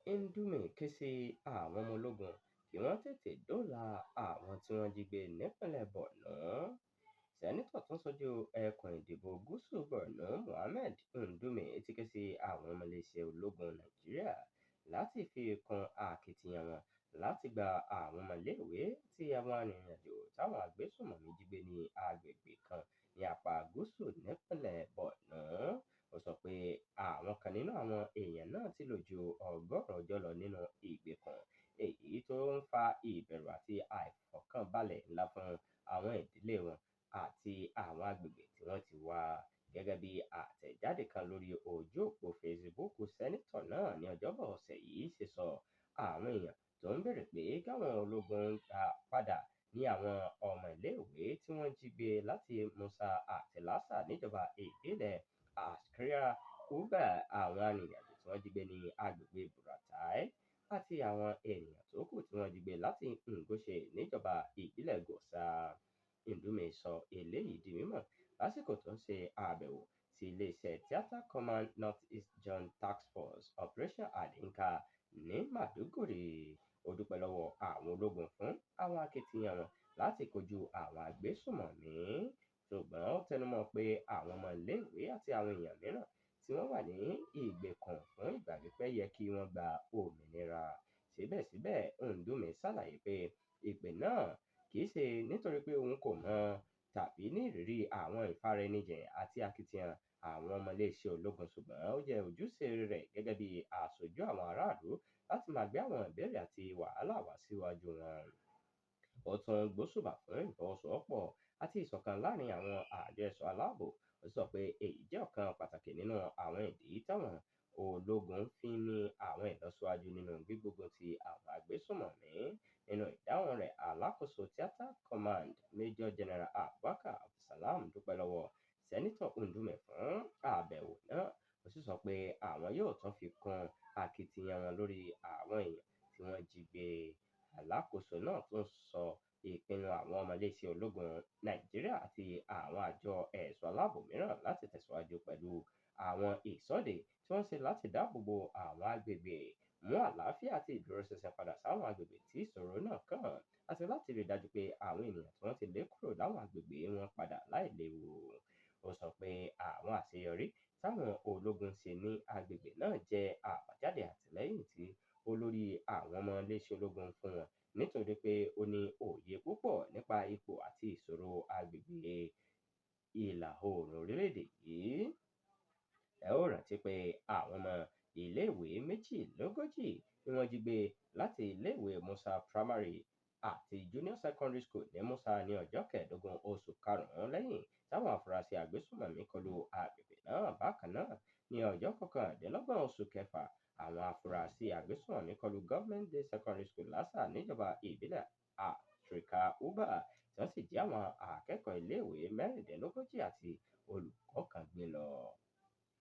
Ndume ké sí àwọn ọmọ ológun kí wọ́n tètè dóòlà àwọn tí wọ́n jí gbé nípìnlẹ̀ Borno. Sẹ́nitọ̀ tó ń ṣojú ẹkùn ìdìbò Gúúsù Borno, Mohammed Ndume, ti ké sí àwọn ọmọ iléeṣẹ́ ológun Nàìjíríà láti fi kún akitiyan wọn láti gba àwọn ọmọléèwé àti àwọn arìnrìn-àjò táwọn agbésùnmọ̀mí jí gbé ní agbègbè kan ní apá gúúsù nípìnlẹ̀ Borno. Ó sọ pé àwọn kan nínú àwọn èèyàn náà ti lò ju 100 ọjọ́ lọ nínú ìgbèkùn, èyí tó ń fa ìbẹ̀rù àti àìfọkànbalẹ̀ ńlá fún àwọn ìdílé wọn àti àwọn agbègbè tí wọ́n ti wá. Gẹ́gẹ́ bí àtẹ̀jáde kan lórí ojú òpó Facebook sẹ́nitọ̀ náà ní Ọjọ́bọ̀ ọ̀sẹ̀ yìí ṣe sọ, àwọn èèyàn tó ń béèrè pé káwọn ológun gbà padà ní àwọn ọmọ iléèwé tí wọ́n jí gbé láti Musa àti Lassa níjọba ìbílẹ̀ Askira Uba, àwọn arìnrìn-àjò tí wọ́n jí gbé ní agbègbè Buratai àti àwọn ènìyàn tó kù tí wọ́n jí gbé láti Ngoshe níjọba ìbílẹ̀ Gosa. Ndume sọ eléyìí di mímọ̀ lásìkò tó ń ṣe àbẹ̀wò sí iléeṣẹ́ Theatre Command North East Joint Task Force Operation Hadinka ní Maiduguri. Ó dúpẹ́ lọ́wọ́ àwọn ológun fún àwọn akitiyan wọn láti kojú àwọn agbésùnmọ̀mí, ṣùgbọ́n ó tẹnumọ́ pé àwọn ọmọ iléèwé àti àwọn èèyàn mìíràn tí wọ́n wà ní ìgbèkùn fún ìgbà pípẹ́ yẹ kí wọ́n gba òmìnira. Síbẹ̀síbẹ̀, Ndume ṣàlàyé pé ìpè náà kì í ṣe nítorí pé òun kò mọ̀ tàbí ní ìrírí àwọn ìfaraẹnijìn àti akitiyan àwọn ọmọ iléeṣẹ́ ológun, ṣùgbọ́n ó jẹ́ ojúṣe rẹ̀ gẹ́gẹ́ bí aṣojú àwọn aráàlú láti máa gbé àwọn ìbéèrè àti wàhálà wá síwájú wọn. Ó tún gbóṣùbà fún ìfọwọ́sowọ́pọ̀ àti ìṣọ̀kan láàrin àwọn àjọ ẹ̀ṣọ́ aláàbò. Ó sọ pé èyí jẹ́ ọ̀kan pàtàkì nínú àwọn ìdí táwọn ológun fi ń ní àwọn ìlọsíwájú nínú gbígbógun ti àwọn agbésùnmọ̀mí. Nínú ìdáhùn rẹ̀, alákòóso Theatre Command, Major General Abubakar Abdulsalam, dúpẹ́ lọ́wọ́ Sẹ́nitọ̀ Ndume fún àbẹ̀wò náà. Ó sì sọ pé àwọn yóò tún fi kún akitiyan wọn lórí àwọn èèyàn tí wọ́n jí gbé. Alákòóso náà tún sọ ìpinnu àwọn ọmọ iléeṣẹ́ ológun Nàìjíríà àti àwọn àjọ ẹ̀ṣọ́ aláàbò mìíràn láti tẹ̀síwájú pẹ̀lú àwọn ìsọde tí wọ́n ṣe láti dáàbò bo àwọn agbègbè, mú àlàáfíà àti ìdúróṣinṣin padà sáwọn agbègbè tí ìṣòro náà kàn, àti láti rí i dájú pé àwọn ènìyàn tí wọ́n ti lé kúrò láwọn agbègbè wọn padà láìléwu. Ó sọ pé àwọn àṣeyọrí táwọn ológun ṣe ní agbègbè náà jẹ́ àbájáde àtìlẹ́yìn tí olórí àwọn ọmọ iléeṣẹ́ ológun fún wọn, nítorí pé ó ní òye púpọ̀ nípa ipò àti ìṣòro agbègbè ìlà oòrùn orílẹ̀-èdè yìí. Ẹ ó rántí pé àwọn ọmọ iléèwé 42 ni wọ́n jí gbé láti iléèwé Musa Primary àti Junior Secondary School ní Musa ní ọjọ́ 15 oṣù karùn-ún lẹ́yìn táwọn afurasí agbésùnmọ̀mí kọlu agbègbè náà. Bákan náà, ní ọjọ́ 29 oṣù kẹfà, àwọn afurasí agbésùnmọ̀mí kọlu Government Day Secondary School Lassa níjọba ìbílẹ̀ Askira Uba, tí wọ́n sì jí àwọn akẹ́kọ̀ọ́ iléèwé 36 àti olùkọ́ kan gbé lọ.